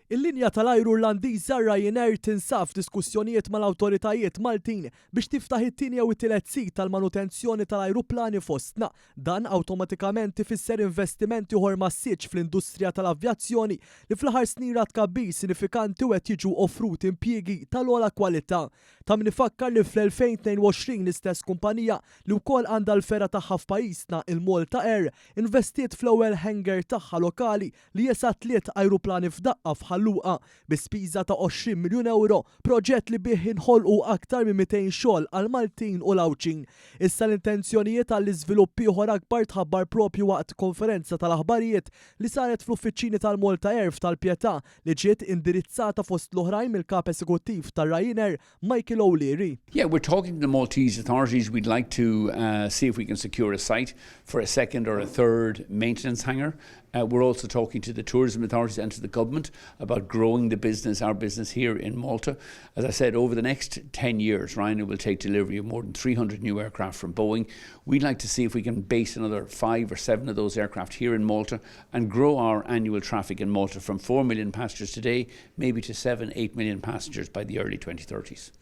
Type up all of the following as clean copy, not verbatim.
Il-linja tal-ajru Irlandiża Ryanair tinsab f'diskussjonijiet mal-awtoritajiet Maltin biex tiftaħ it-tieni jew it-tielet sit tal-manutenzjoni tal-ajruplani fostna. Dan awtomatikament ifisser investiment ieħor massiċċ fl-industrija tal-avjazzjoni li fl-aħħar snin rat tkabbir sinifikanti u qed jiġu offruti impjiegi tal-ogħla kwalità. Ta' min ifakkar li fl-2022 l-istess kumpanija, li wkoll għandha l-fergħa tagħha f'pajjiżna, il-Malta Air, investiet fl-ewwel hangar tagħha lokali li jesa' tliet ajruplani f'daqqa f'Ħal Luqa bi spiża ta' 20 miljun ewro, proġett li bih inħolqu aktar minn 200 xogħol għall-Maltin u l-Għawdxin. Issa l-intenzjonijiet għall-iżvilupp ieħor akbar tħabbar proprju waqt konferenza tal-aħbarijiet li saret fl-uffiċċini tal-Malta Air f'Tal-Pietà li ġiet indirizzata fost l-oħrajn mill-Kap Esekuttiv ta' Ryanair Michael O'Leary. Yeah, we're talking to the Maltese authorities. We'd like to see if we can secure a site for a second or a third maintenance hangar. We're also talking to the tourism authorities and to the government about growing the business, our business here in Malta. As I said, over the next 10 years, Ryanair will take delivery of more than 300 new aircraft from Boeing. We'd like to see if we can base another 5 or 7 of those aircraft here in Malta and grow our annual traffic in Malta from 4 million passengers today, maybe to 7, 8 million passengers by the early 2030s.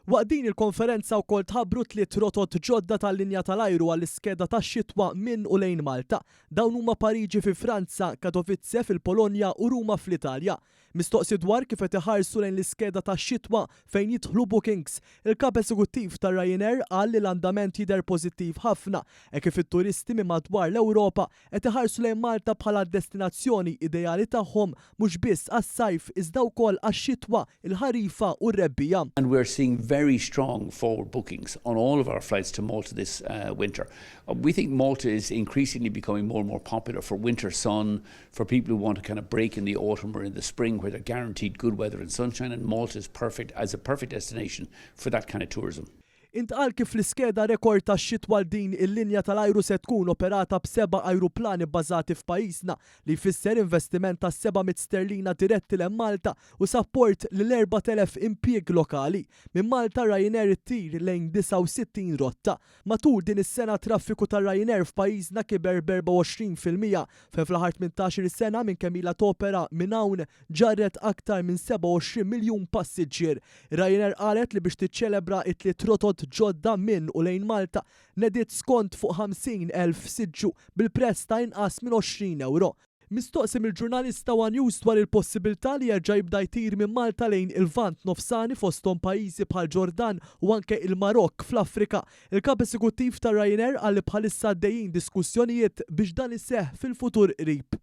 Waqt din il-konferenza wkoll tħabbru tliet rotot ġodda tal-linja tal-ajru għall-iskeda tax-xitwa minn u lejn Malta. Dawn huma Pariġi fi Franza, Katowice fil-Polonja u Ruma fl-Italja. Mistoqsi dwar kif qed iħarsu lejn l-iskeda tax-xitwa fejn jidħlu bookings, il-Kap Esekuttiv ta' Ryanair qal li l-andament jidher pożittiv ħafna hekk kif it-turisti minn madwar l-Ewropa qed iħarsu lejn Malta bħala d-destinazzjoni ideali tagħhom mhux biss għas-sajf iżda wkoll għax-xitwa, il-ħarifa u r-rebbiegħa. And we're seeing very strong forward bookings on all of our flights to Malta this winter. We think Malta is increasingly becoming more and more popular for winter sun, for people who want to kind of break in the autumn or in the spring where they're guaranteed good weather and sunshine, and Malta is perfect as a perfect destination for that kind of tourism. Intqal kif l-iskeda rekord tax-xitwa għal din il-linja tal-ajru se tkun operata b'seba' ajruplani bbażati f'pajjiżna, li jfisser investiment ta' 700 sterlina diretti lejn Malta u sapport lil 4,000 impjieg lokali. Minn Malta Ryanair ittir lejn 69 rotta. Matul din is-sena t-traffiku ta' Ryanair f'pajjiżna kiber b'24% fejn fl-aħħar 18-il sena minn kemm ilha topera minn hawn ġarret aktar minn 27 miljun passiġġier. Ryanair qalet li biex tiċċelebra t-tliet rotot ġodda minn u lejn Malta, nediet skont fuq 50,000 siġġu bil-prezz ta' inqas minn 20 ewro. Mistoqsi mill-ġurnalist ta' one News dwar il-possibilità li jerġa' jibda jtir minn Malta lejn il-Lvant Nofsani fosthom pajjiżi bħall-Ġordan u anke il-Marokk fl-Afrika, il-Kap Esekuttiv ta' Ryanair qal li bħalissa għaddejjin diskussjonijiet biex dan iseħħ fil-futur qrib.